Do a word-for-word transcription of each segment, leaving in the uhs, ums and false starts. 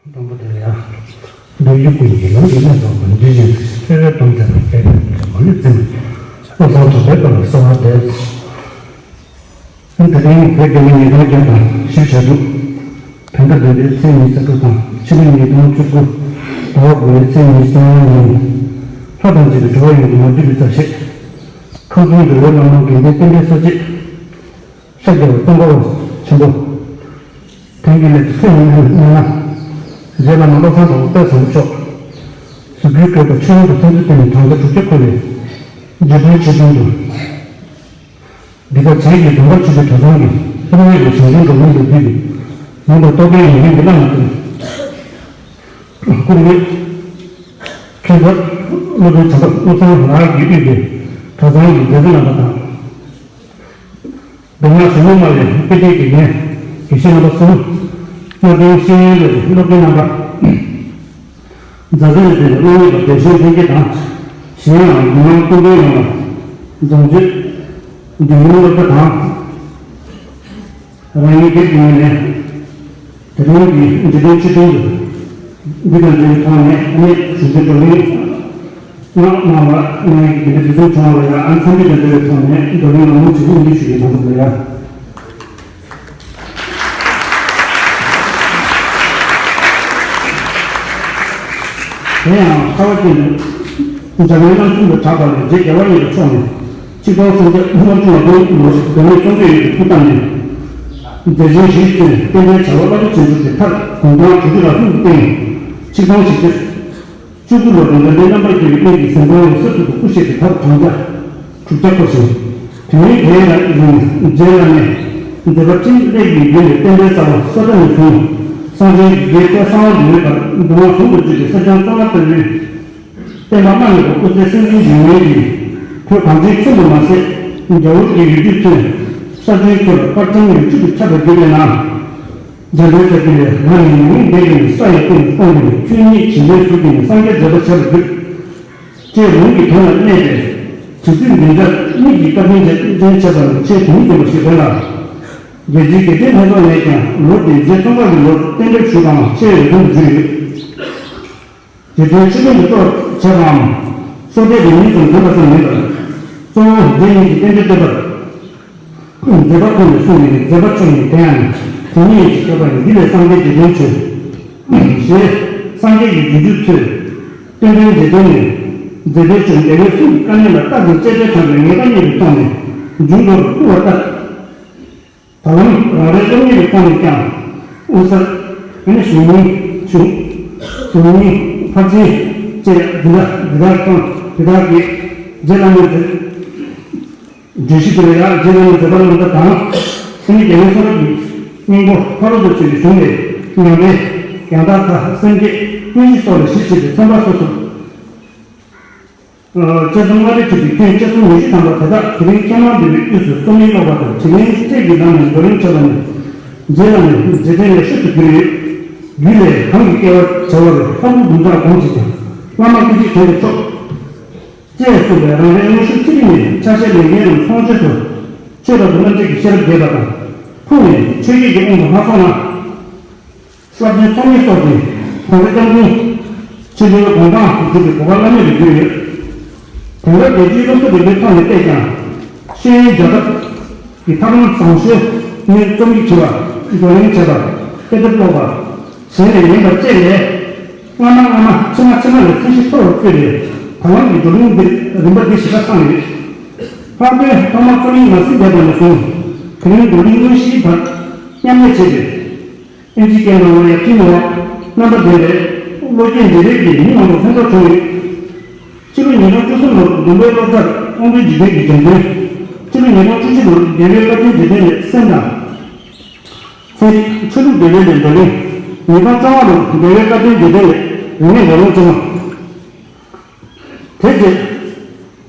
དང་པོ་དེ་ལ་ཡང་། འདོད་རྒྱུ་ཀུན་གྱི་ལམ་གྱི་གནས་དང་པོ་འདི་བཞིན་དུ་སྤྱོད་པའི་སྡོམ་མཛད་པ་སྐྱེས་པའི་མི་ཚེ་མ་ལུས་འཛིན། བློ་བཟང་གྲགས་པའི་བཀའ་ལ་གསོལ་བ་འདེབས། དེ་རིང་བོད་རྒྱལ་ལོ་ཉིས་སྟོང་བརྒྱ་དང་བཞི་བཅུ་ཞེ་དྲུག་བོད་ཟླ་བདུན་པའི་ཚེས་ཉི་ཤུ་རྩ་དྲུག་དང་ཕྱི་ལོ་ཉིས་སྟོང་བཅུ་དགུ་ཟླ་བ་དགུ་པའི་ཚེས་ཉི་ཤུ་རྩ་ལྔ་ཉིན། ལྷ་དང་བཅས་པའི་འགྲོ་བ་ཡོངས་ཀྱི་མ་བསྡུས་པའི་མཛའ་བཤེས། ཁམས་གསུམ་འགྲོ་བའི་བླ་མ་དགེ་ལྡན་བསྟན་པའི་གསོ་དཔྱད། ཤཱཀྱ་པ་ཙོང་ཁ་པ་ཆེན་པོ། དེང་གི་ལས་ཚེ་ཉིན་གནང་ན། རྗེ་བླ་མ་བློ་བཟང་གྲགས་པ་དཔལ་བཟང་པོ་མཆོག་གཟུགས་སྐུའི་བཀོད་པ་ཆོས་དབྱིངས་ཀྱི་ཐུགས་བརྩེ་བསྟན་ནས་བགྲང་བྱ་དྲུག་བརྒྱ་འཁོར་བའི་རྗེ་དྲུང་ཆེ་ཆུང་དུ། འདི་ག་བྱེས་ཀྱི་འཛོམས་པར་བྱེད་པའི་གྲྭ་ཚང་གི་ལྷ་རིས་ཀྱི་བྱང་ཆུབ་འགྲོ་མིའི་ལས་འགུལ་གྱི་ཡོངས་དང་རྟོགས་ལྡན་ཡོན་ཏན་གྱི་བླ་མ་དང་། བཀུར་འོས་མཁན་པོ་སློབ་དཔོན་བྱམས་པ་བློ་བཟང་ལགས་ཀྱིས་དབུས་པའི་གྲྭ་ཚང་གི་མཛད་གཙོ་རྣམ་པ་དང་། མདོ་སྔགས་གཞུང་ལུགས་སྨྲ་བའི་དཔེ་སྐྲུན་དགེ་རྒན་དགེ་བཤེས་རྣམ་པ་གསུམ། སྨྲ་སྒྲོན་ཤེས་ཡོན་སློབ་ཀྱི་སློབ་དགེ་རྣམ་པ། མཛའ་བརྩེ་ནས་ཕེབས་པའི་སློབ་གཉེར་བ་བདེ་ཆེན་ལྷན་རྒྱས་དང་། གཞན་ཡང་མི་མང་སྐུ་མགྲོན་ཡོངས་ལ་རྫོང་གཅོད་འདུས་ཡུལ་སློབ་གྲྭ་དང་། རང་ཉིད་སྒེར་གྱི་ངོས་ནས་དེ་རིང་གི་འདི་དོན་ཆེ་ཆུང་དུ་འདི་དང་འབྲེལ་བའི་ཐོག་ནས་ཨ་ནེ་གཞུང་འཛིན་བགྲོ་གླེང་གནང་གནང་བ་གནང་ཡག་གི་འདི་འདྲ་འདི་ཚོ་བྱུང་བ་ལ་ཡང་ཨ་འཚམས་འདྲི་དང་འབྲེལ་བའི་ཐོག་ནས་བགྲོ་གླེང་ལ་མུ་མཐུད་ཡིན་ཞུ་ཡི་དང་པོ་ལ་ཡང་། དེ་ཡང་ཁ་བ་ཅན་དུ་འཇམ་དབྱངས་རྣམ་གསུམ་དུ་གྲགས་པ་ལས་རྗེ་རྒྱལ་བ་ཡི་གེ་མཆོག་ནས་ཆིག་སྟོང་སུམ་བརྒྱ་ལྔ་བཅུ་ང་དགུ་ལོར་དགོན་གནས་ཙོང་ཁའི་ཡུལ་དུ་སྐུ་བལྟམས་ནས། མཛད་ཆེན་བཞིའི་ཚུལ་བསྟན་པའི་བྱ་བ་རླབས་པོ་ཆེན་འགྲུབ་པའི་མཐར་དགུང་གྲངས་དྲུག་ཅུ་རེ་གསུམ་དུ་བསྟན། ཆིག་སྟོང་ཆིག་བརྒྱ་བཅུ་དགུ་ལོར་དགོན་པའི་རྣམ་པར་རྒྱལ་བའི་གནས་ཀྱི་གཟིམ་ཁང་ལ་ས་ཐོག་ཏུ་སྐུ་གཤེགས་པའི་མཐར་བགྲང་བྱ་དྲུག་བརྒྱ་འཁོར་ཞིང་། དུས་ཡུན་དེའི་རིང་རྗེ་བླ་མས་མཛད་པ་ཕྲིན་ལས་ཀྱི་རྒྱུད་ལས་བསྟན་པའི་རྩ་བ་སོ་ཊ་ནས་བཟུང་། སངས་རྒྱས་ཀྱི་རྒྱལ་སྲས་གསང་བ་འདུས་པའི་བར་འདུལ་བ་ཟུང་དུ་སྤྱོད་པའི་གསེར་སྦྱངས་གཙང་མ་ལྟ་བུའི་བསྟན་པ་སྨྲ་བའི་སྐུ་ཚེ་སེམས་ཅན་འདུལ་མཁན་གྱི་བོད་གངས་ཅན་ཁྱོན་དུ་མ་ཟད། རྒྱ་བོད་ཀྱི་ཡུལ་དུས་ཚོད་ས་ཆུའི་ཁྱོན་ལ་དཔལ་ཕྲེང་བའི་བཅུད་དུ་ཁྱབ་པར་གྱུར་པའི་ནང་། འཇམ་དཔལ་ས་ཁྱོན་ལས་ང་ནི་ཉི་མའི་འབད་ཀྱིས་ནི་ས་ཡི་སྟེང་དུ་སྤུངས་ཏེ་ནི་ཆོས་ཉིད་བྱིན་པའི་གཟུགས་ཀྱིས་ནི་སངས་རྒྱས་མཛད་པར་བྱ་བར་གྱུར། ཅེས་ལུང་གི་དོན་ལ་གནས་པའི་དྲི་ཚིག་འདི་འདྲ་མིག་གིས་བཀའ་དྲིན་ཅན་བྱས་པ་ནི་ཆེས་དོན་གྱིས་མཁྱེན་པ་ཞིག་རེད་ལ། རྒྱལ་སྤྱིའི་དགེ་ལྡན་ལྷན་ཚོགས་ནས་ཀྱང་ལོ་འདིའི་རྗེ་ཙོང་ཁ་པའི་ལོར་རྟེན་འབྲེལ་ཞུ་སྟངས་ཆེས་འོས་འཚམ་དུ་གྱུར་ཡོད། རྗེ་བཙུན་ཆོས་སྐྱོང་གི་གཙོ་བྱས་པའམ། སྲོག་གཏད་དེ་ཉིད་དུ་འདོན་པ་ཙམ་མིན་པར། གཙོ་བོ་རྗེ་ཉིད་ཀྱི་རྟེན་འབྲེལ་བསྟོད་པར་མཛད་པ་ཀུན་ནས་གསུངས་ནས་མཛད་པ་མཆོག་ནི་དེ་ཡང་དེ་ཉིད་ཀྱི་སྐྱོབ་པ་ཡིན། འདི་ལས་སངས་རྒྱས་འཇིག་རྟེན་མཆོད། ཞེས་སངས་རྒྱས་ཀྱི་རྒྱུ་རྒྱུད་ཚོས་རྟེན་འབྲེལ་འབྲེལ་དོན་ནི་མཛད་པའི་ཆོས་འདས་པའི་གསུང་གི་དཀའ་གནད་ལ་རྟག་ཏུ་དཔྱད་འབྲེལ་དམ་པའི་ངེས་པ་རྙེད་པའི་ཐོག་ནས་འབྱུང་འགྲོ་བར་བསྐུལ་བ་ལྟར། ད་ལམ་རང་རེའི་སློབ་གཉེར་གྱི་ཁོངས་ནས་ཀྱང་དབུ་གསར། ཨ་ནི་གཞུང་རྙིང་། གཞུང་། གཞུང་རྙིང་། ཕར་ཕྱིན་བཅས་འདི་དག་འདི་དག་དང་འདི་དག་གི་རྗེ་བླ་མའི་མཛད། བརྗོད་གཞི་དེ་ལ་ཡང་རྗེ་བླ་མའི་མཛད་པ་རྣམ་ཐར་དང་། ཨ་ནི་རྒྱལ་བའི་གསུང་རབ་ཀྱི་སྙིང་པོ་ཕ་རོལ་ཏུ་ཕྱིན་པའི་གཞུང་ལས་ཉམས་ལེན། ཡང་དག་མཐའ། སེམས་བསྐྱེད། ཀུན་གཞི་སོགས་ལ་གཞི་བྱས་ཏེ་ཚན་པ་སོ་སོར། དཔྱད་རྩོམ་སྔ་གྲས་ཁྲིད་པའི་ཁྱོན་དཔྱད་རྩོམ་ཉི་ཤུ་ཐམ་པ་དེ་དག་དེ་རིང་མཁས་མང་འདུས་པའི་དབུས་སུ་རྩོམ་ཡིག་ཀློག་པ་དང་དྲི་ལན་དཔྱད་ཀྱི་ལམ་ནས་བགྲོ་གླེང་བྱས་པ་ནི། རྗེ་བླ་མའི་མཛད་འཕྲིན་ལས་ཤུགས་སུ་གྱུར་ཡོད། རྒྱུད་ལས་གང་གིས་སྐྱེ་བར་བྱ་བ་རེད། ལྷ་སྐུ་འབུམ་ཕྲག་སྒོམ་བྱེད་ཀྱང་། བླ་མ་སྐུ་མཁྱེན་དྲན་པས་ཆོག་ཅེས་གསུངས་པས་རང་རེའི་དངོས་ཤུགས་ཅི་རིགས་ནས་ཆ་ཤས་ལེན་མཁན་རྣམས་ཚོང་ཆོས་སུ་ཆོས་རབ་ཏུ་རྣམ་འབྱེད་ཀྱི་ཤེས་རབ་རྒྱས་པ་དང་ཕུགས་ནས་ཆོས་བརྒྱད་ཀྱི་དབང་དུ་མ་སོང་ན། བསླབ་བྱའི་ཚོགས་གཉིས་སོགས་ཀྱིས་གོང་ས་སྐྱབས་མགོན་ཆེན་པོའི་དགོངས་དག་སྒྲུབ་པའི་གོ་སྐབས་བླ་མེད་དུ་གྱུར་ཡོད། དེང་སྐབས་རྒྱལ་སྤྱིའི་སློབ་གསོ་རིམ་པའི་ཐོག་ནས་བལྟས་ཀྱང་། ཤེས་ཡོན་རྒྱ་ཁྱབ་ཀྱི་ཐབས་ལམ་བཟང་ཤོས་ནི་རྩོམ་ཡིག་བྲིས་པ། བགྲོ་གླེང་བྱས་པ། དཔེ་དེབ་ཀློག་པ། གཞན་ལས་ཉན་པ་བཅས་ལས། སྔ་མ་སྔ་མ་ཕྱི་མ་ཕྱི་མ་ལས་ཚད་གཞི་མཐོ་རུ་བརྩིས་པའི་ད་ལམ་གྱི་བགྲོ་གླེང་འདིར་རིམ་པ་འདི་བཞི་ཀ་ཚང་ཡོད། ལྷག་དོན་ཐོག་མར་རྩོམ་ཡིག་མ་ཟིན་བསྡད་པ་ནས་བཟུང་དེ་རིང་བགྲོ་གླེང་དངོས་གཞིའི་བར་མཉམ་ལས་བྱས་ཏེ། ཨིན་ཇིའི་སྐད་ནང་ལ་ཡང་ཀྲིན་ཝོག་རྣམ་པ་ལྡན་པའི་བློ་སྐྱེད་འབྲེལ་ཡོད་ཀྱི་མི་མང་པོ་ཕན་ཐོགས་བྱུང་ཡོད། ཕྱི་ལོ་ཉིས་སྟོང་བཅུ་གསུམ་ལོར་ལྡུམ་རའི་སློབ་གྲྭར་དབང་འདུས་འཇིག་རྟེན་གྱི་འགྲེམས་སྟོན། ཕྱི་ལོ་ཉིས་སྟོང་བཅུ་བཞི་ལོར་རྒྱལ་བའི་བཀའ་དྲིན་འཇིག་རྟེན་ནས་གསན་དང་། ཚན་རིག་ཆོས་ལུགས་འབྲེལ་ཡོད་ནས་བགྲོ་གླེང་། ཉིས་སྟོང་བཅོ་ལྔ་ལོར་རྒྱལ་བའི་བཀའ་དྲིན་འཇིག་རྟེན་ནས་རིག་གནས་བགྲོ་གླེང་བཅོ་ལྔ། དེ་རྗེས།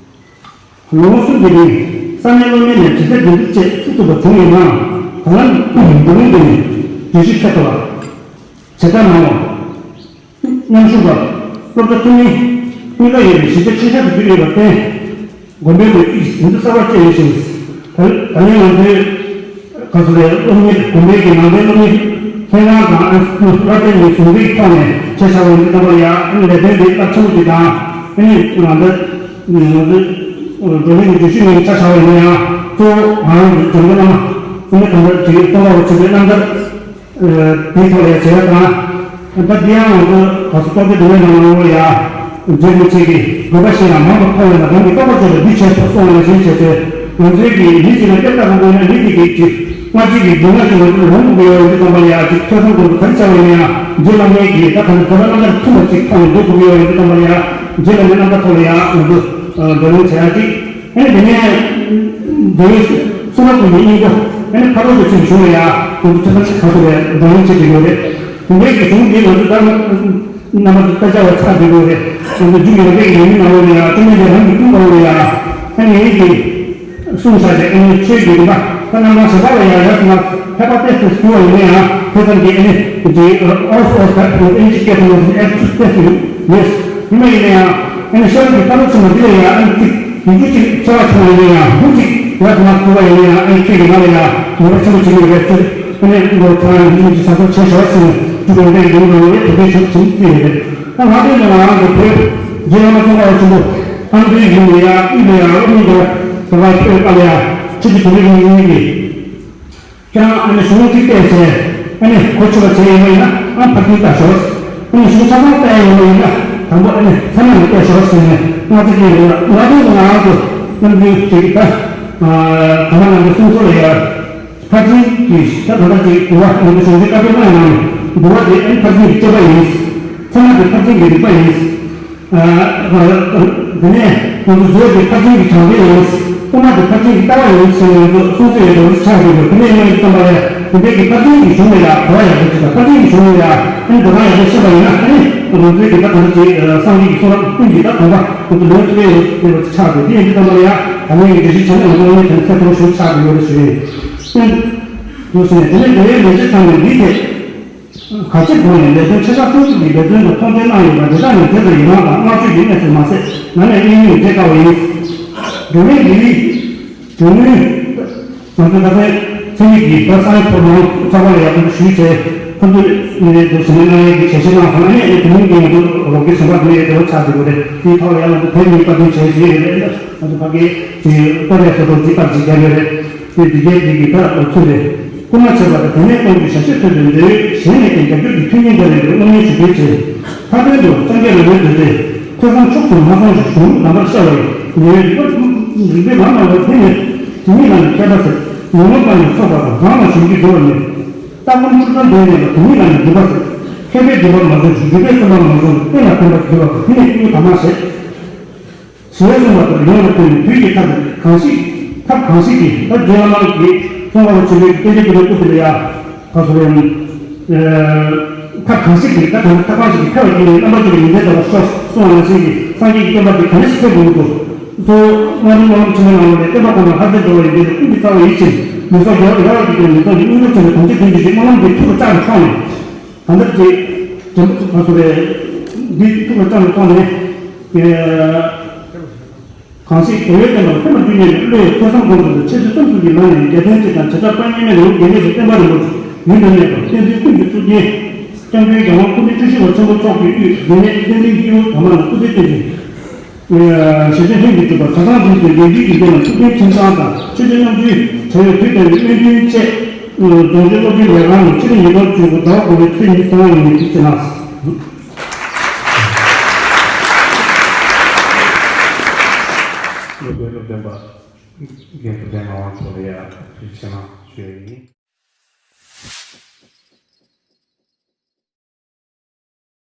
ལོ་ངོ་གསུམ་གྱི་རིང་ས་གནས་སློབ་གཉེར་ནས་དྲི་རྩད་འགྲན་བསྡུར་བཅས་ཚུད་ཐུབ་པ་བྱུང་ཡོད་ནའང་། ད་ལམ་བགྲོ་གླེང་འདི་ནི་བརྗོད་གཞི་ཁྱད་མཐོ་བ། བྱེ་བྲག་ནང་བ། མཉམ་ཞུགས་པ། སློབ་གྲྭ་འཐུས་མི་གཉིས་ཀ་ཡོད་པའི་གཞི་རྒྱ་ཆེ་ཤོས་སུ་གྱུར་ཡོད་པར་བརྟེན། དགོན་པའི་ལོ་རྒྱུས་ཀྱི་ཟིན་ཐོ་གསར་པ་བཅས་ཡོད་ཅིང་། ད་ད་ལན་ང་ཚོའི་ག་ཚོད་རེད། སློབ་གཉེར། དགོན་པའི་གི་ནང་པའི་སློབ་གཉེར་ ཁྱེད་རང་དང་ཨ་ནི་བླ་བརྟན་གྱི་གཞུང་འཛིན་ཐོག་ནས་བྱས་བཞག་པ་ཡིན་དུས་ཙམ་པ་ལ་ཡང་ཨ་ནི་ལས་དོན་འདི་རླབས་ཆེན་པོ་ཅིག་དང་ཨ་ནི་ང་ཚོ་ང་ཚོ་བགྲོ་གླེང་གི་བརྗོད་གཞི་ནང་ཆ་བཞག་པ་ཡིན་ན་ཡང་གཙོ་བོ་ང་རང་གི་འཇམ་མགོན་བླ་མ་ཨ་ནི་གང་ལྟར་ཅིག་ཙོང་ཁ་པ་ཆེན་པོའི་རྣམ་ཐར་དེའི་ཐོག་ལ་ཡང་བྱས་པ་དང་། ད་འདི་ཡང་ང་ཚོ་ག་སོ་ཏོག་ཙེ་འདི་ནས་ནང་ལོགས་ལ་ཡང་རྗེ་རིན་པོ་ཆེ་གི་དགོངས་པ་བཞེས་ཡང་མང་དུ་མཐོང་བས་ན་རང་གི་རྟོགས་པ་ཆོད་པ་འདི་བྱས་སོ་གསུངས་པ་ནང་བཞིན་བྱས་ཏེ། ང་ཚོའི་གི་མི་གཅིག་ལ་གཏད་ལྟ་དགོས་ན་མི་དེ་གི་ཅིག་སྔ་ཕྱི་གི་སྡུག་བསྔལ་གྱི་ངོ་ཚུལ་ལོང་དགོས་ཡོད་འདི་ཙམ་པ་ལ་ཡང་ཅིག་ཐོས་བསམ་སྒོམ་གྱི་ག་རེ་བྱ་བ་ཡིན་ན་ཡང་རྗེ་བླ་མའི་གི་ད་ག་ནས་མཛད་པ་རྣམ་ཐར་ཐུན་མོང་ཅིག་མཐོང་ནས་འདུག་དགོས་ཡོད་འདི་ཙམ་པ་ལ་ཡང་རྗེ་བླ་མའི་རྣམ་ཐར་ཐོག་ལ་ཡང་ང་ཚོ་བགྲོ་གླེང་བྱེད་ཡ་ཅིག་ཨ་ནི་དེ་ནས་འདིའི་གསུང་རབ་ཀུན་གྱི་སྙིང་པོ་ཨ་ནི་ཕ་རོལ་ཏུ་ཕྱིན་གཞུང་ལ་ཡང་ང་ཚོ་ཐོས་བསམ་ག་ཚོད་རེད་བགྲོ་གླེང་བྱེད་ཀྱི་ཡོད་རེད། དེ་འདྲའི་གི་གཞུང་འདི་ང་ཚོ་ད་རྣམ་པ་ཚོ་ལྟ་བྱ་བ་ཆགས་བསྡད་ཡོད་རེད། ང་ཚོ་རྒྱུད་ཀྱི་རབ་དཔལ་གྱི་ཡོན་མི་ནང་ལོགས་ལ་ཡང་བཅོམ་ལྡན་འདས་རང་གི་ཀུན་དགའ་བོ་ལ་ཡང་ཨ་ནི་ངེད་ཀྱི་གསུངས་བཞག་པའི་ཨ་ནི་ཆོས་ཀྱི་རིམ་པ་ད་རྣམ་གྲངས་གཞན་དག་ལ་ཡང་ཡར་སོང་ན་ཕལ་པ་ཏོག་ཙམ་ཞུ་བ་ཡིན་ན་ཡང་དེ་ཙམ་གྱིས་ཨ་ནི་འདི་ཨོ་སི་ཨོ་སི་ད་ཨེ་ཇི་སྐད་དུ་ཨེ་ཇི་སྐད་དུ་ཡོད། ཡིན་ན་ཡིན་ན་ཡང་ཨ་ནི་ཤེས་རབ་ཀྱི་ལྟ་བ་ཆེན་མོ་འདི་ལ་ཡང་ཨ་ནི་ཚིག་ཡིག་འབྲུ་གཅིག་ཕྱེ་བ་ཆུང་བ་ཡིན་ན་ཡང་ཧུར་ཅིག་ཡར་སོང་ན་ཐུབ་པ་ཡིན་ན་ཡང་ཨ་ནི་ཁྱེད་ཀྱི་ང་ལ་ཡང་ནུས་པ་ཆེན་པོ་བྱེད་ཀྱི་ཡོད་པའི་ཚུལ་ཨ་ནི་ལོ་ཚང་ཡང་འདི་ནི་ཅིག་ས་སོགས་བྱེད་ཞོར་ཟིན་ནས་འཇུག་པའི་འདྲ་ཡི་ལུང་དུ་ཡོད་པའི་དོན་འདྲའི་ཞུ་ཚུལ་ཡོད་རེད། ད་ང་ཚོའི་ནང་ང་རང་ཚོ་བོད་རྗེ་བླ་མ་ཙོང་ཁ་པ་ཆེན་པོ་ཨ་མདོའི་ཡུལ་ལ་ཡང་དབུས་ལ་ཡང་སློབ་གཉེར་དང་ཟླ་བ་ཕེབས་པ་ལ་ཡང་ཁྲི་ཆུ་དོན་གཉིས་ཀྱི་ཁྱེད་རང་ཨ་ནི་གཞུང་གཅིག་བལྟས་ཟེར། ཨ་ནི་གོ་ཆོད་པ་བྱས་ཡོད་པ་ཡིན་ན་ཨ་ཕར་ཕྱིན་ལྟ་ཞོག་ཨ་ནི་གཞུང་ཆ་ཚང་བལྟས་ཡོད་པ་ཡིན་ན་དང་པོ་ཨ་ནི་ཚད་མ་ནས་བལྟས་ཞོག་ཟེར་ནས་ང་ཚོ་གིས་ལ་ང་ཚོ་ང་རང་ཚོ་རྣམ་འགྱུར་ཅིག་ད་ག་མ་ནང་གི་གསུང་ཚོགས་ལ་ཡ་ཕར་ཕྱིན་གྱི་ད་ག་འདྲ་ཅིག་འདུལ་བ་ང་ཚོ་གཞུང་གི་བཀའ་པོད་ལྔ་ནང་ནས་འདུལ་བ་དེ་ཨ་ནི་ཕར་ཕྱིན་གྱི་སྤྱོད་པ་ཡིན། ཚད་མ་དེ་ཕར་ཕྱིན་གྱི་རིགས་པ་ཡིན། དེ་ནས་ང་ཚོ་མཛོད་དེ་ཕར་ཕྱིན་གྱི་དྲང་དོན་ཡིན། དབུ་མ་དེ་ཕར་ཕྱིན་གྱི་ལྟ་བ་ཡིན་ཟེར་ནས་ང་ཚོ་གསུང་ཚུལ་ཡོད་དོ་ཆགས་ཡོད་པ་དེ་ནས་ཡིན་ཙམ་པ་ལས་དེ་འདྲའི་གི་ཕར་ཕྱིན་གྱི་གཞུང་ལ་ཡང་གོ་བ་ཡག་པོ་ཅིག་དང་ཕར་ཕྱིན་གྱི་གཞུང་ལ་ཡང་ཨ་ནི་འགྲོ་སྟངས་ཡག་པོ་ཤེས་པ་ཡིན་ན་ཨ་ནི་ང་ཚོའི་གི་ད་གང་ཅིག་སངས་རྒྱས་ཀྱི་གསུང་རབ་ཀུན་གྱི་ད་དགོངས་པ་ང་ཚོ་ལོན་ཐུབ་ཡོད་ཡོད་པ་ཆགས་ཡོད། དེ་ཡིན་ཙམ་པ་ལ་ཡང་ད་ལན་གྱི་འགྲེལ་བཤད་བྱས་ན་ང་ཚོ་དངོས་གནས་དྲན་ཚད་མཐོ་པོ་ཞིག་ཆགས་ཡོད་རེད་ཞུ་ཡིན། ཨ་ནི་དེ་ནས་དེ་བས་ལས་བྱེད་ཚང་མས་འདིའི་ཐད། གལ་ཆེ་སྒོ་ནས་ལས་དོན་ཆེ་ཕྲ་ཁོང་ཚོ་གི་འབད་བརྩོན་དང་མཐོང་ཆེན་གནང་ཡོད་པ་དེ་དག་ནི་དེ་ཚོ་ཡི་རང་དང་བསྔགས་བརྗོད་ཀྱི་གནས་སུ་མ་ཟད་ནམ་ཡང་གཡེང་མིན་འབྲེལ་དཀའ་བ་ཡིན། བགྲོ་གླེང་འདི་ནི་བགྲོ་གླེང་ང་ཚོ་ད་ལྟའི་ཚན་རིག་གི་ད་སའེན་སི་ཕོ་མང་ཚོགས་པ་ལ་ཡག་པོ་ཞུས་བྱས་ཁོང་ཚོས་ནི་དུ་ཞིང་ལས་གནང་ཡས་ཀྱི་ཞལ་བཞེས་གནང་སོང་ན་ནི་དེ་མིན་གྱི་ང་ཚོ་རོགས་ཀྱི་ཞིང་པ་དེ་ནས་དེ་བ་ཆགས་འདུག་གི་རེད། དེའི་ཐོག་ལ་ཡང་ང་ཚོ་བོད་མི་བཀའ་དྲིན་ཆེ་ཞུས་ཡོད་རེད། ང་ཚོ་ཕ་གི་ཅིག་བཀའ་ལས་སོ་སོ་ཅིག་པར་ཅིག་རྒྱབ་ཡོད་རེད། དེ་འདི་གའི་འདི་གི་ད་ཚུལ་རེད། སྐུལ་མ་བྱས་པ་དང་དེ་ནས་གཏོང་རྒྱུའི་བྱ་སྤྱོད་ཐོས་པའི་འབྲེལ་ཡོད་གཞན་ལས་ཀྱང་རྒྱབ་སྐྱོར་གྱི་མཐུན་རྐྱེན་འདྲ་བའི་སློབ་གཉེར་ཞུ་སྤེལ་བྱས། མཐའ་དོན་དུ་སངས་རྒྱས་ལ་འོས་བསྡུ་སྟེ་ཐོས་བསམ་ཕྱོགས་སུ་མ་སོང་ཞིང་གཞུང་ལུགས་ལམ་པར་ཤར་བ་ཡི་ཉེ་བའི་རིག་པ་རིག་པའི་ལམ་ལ་འོད་དེ་ནི་དེ་ཉིད་ལ་ནི་མཁས་པ་ཟེར་ཉོན་མོངས་པ་ནི་ཚོགས་པ་དང་རང་ལ་གཞོམ་རྒྱུ་འདུལ་བ་ནི། ལྟ་སྒོམ་སྤྲུལ་སྐྱོར་འདོད་ནས་པ་དེ་ཉིད་ལ་ནི་འདུལ་བ་ཟེར། མཁས་པའི་འདུལ་བ་མ་བྱུང་ཞིང་འཇུག་པའི་བརྩོན་པ་མ་བྱུང་གཏན་ལ་ཕན་པར་འགྱུར་བ་དེ་ནི་ཀུན་དགའ་མ་ཟེར། ཞེས་གསུངས་པ་ལྟར་ཡོངས་ལ་ལྟོས་ནས་དུས་ཀྱི་ཐབས་གང་ཞིག་ཐབས་གང་ཞིག་གིས་ད་རྗེ་བླ་མ་གིས་ཙོང་ཁ་པ་ཆེན་པོའི་རྟེན་འབྲེལ་གྱི་སྐུ་དེ་ལ་ཡང་ད་གཟོད་ཐབས་གང་ཞིག་གིས་ད་གང་ཐབས་གང་ཞིག་གིས་ཐབས་ཀྱིས་རྣམ་པ་ཅིག་གི་མི་ཚེ་འདྲ་བར་ཤོག་གསུངས་པ་ནང་བཞིན་གྱི་སངས་རྒྱས་ཀྱི་བསྟན་པ་འདི་ག་ནས་ཕེབས་དགོས་འདུག་གཙོ་བོ་སྔ་རིང་སྨོན་ལམ་ཆེན་མོའི་ནང་ལ་བསྟན་པ་གོང་ལ་ལྷ་རྫས་འགྲོ་བ་ཡི་འདི་ལ་ཀུན་གྱི་རྩ་བ་ཡིད་བཞིན་ལུས་སྲོག་རྒྱལ་བ་ཡི་ར་བ་འདི་ཀྱང་མི་གཏོང་ཞིང་དངོས་གྲུབ་ཅན་ལ་དམ་ཚིག་ལྡན་ཞིང་སྨོན་ལམ་འདི་ཐུགས་ལ་བཅངས་ནས་ཕྱོགས་ནས། གང་ལྟར་ཅིག་དྲན་པ་སོ་སོ་རེ་འདི་ཐུགས་ལ་བཅངས་ནས་བཏང་ནས། གང་ཞིག་དེ་བས་བསྟན་པ་ལ་ཕན་པར་གྱུར་ནས་བློ་ཡི་ཐོས་བསམ་སྒོམ་གསུམ་དང་འཆད་རྩོད་གསུམ་གྱི་ལམ་ནས་རྒྱལ་ཕྲན་གཅིག་དང་བྱེ་བྲག་དཔལ་མཉམ་མེད་ལ་ཡུལ་རྒྱལ་མེད་པའི་བསྟན་པ་རིན་པོ་ཆེ་ཡུན་དུ་གནས་པར་བསྟན་འཛིན་ཀུན་གྱི་གཙུག་རྒྱན་སྐྱབས་མགོན་རྒྱལ་དབང་སྐུ་ཕྲེང་བཅུ་བཞི་པ་ཆེན་པོ་མཆོག་གི་དབུས་འདི་ནས་བསྟན་འཛིན་སྐྱེས་བུ་དམ་པ་རྣམས་སྐུ་ཚེ་བརྟན་ཅིང་། ཞེ་བཅད་ལྷུན་གྱིས་གྲུབ་པ་གྲྭ་ཚང་འདུས་སུ་དགེ་འདུན་གྱི་སྡེ་ནས་ཐུགས་ཕན་ཁྱིམ་ཚང་དང་ཆོས་རྗེ་རྣམ་འཕྲུལ་གྲགས་པའི་དུས་བསྟན་པའི་སྨོན་འདུན་བཅས། རྫོང་ཆོས་སློབ་སྦྱོང་ལས་ཁང་ནས་ཕྱི་ལོ་ཉིས་སྟོང་བཅུ་དགུ་ཟླ་བ་དགུ་པའི་ཚེས་ཉི་ཤུ་རྩ་ལྔ་ཉིན་ནས་ཐུགས་རྗེ་གནང་། སློབ་དཔོན་སློབ་སྟོན་པ་རྒན་ཐུབ་བསྟན་ངག་དབང་མཆོག་ལ་ཡང་ཐུགས་རྗེ་ཆེ་གནང་ཞུ་ཡ་ཡིན།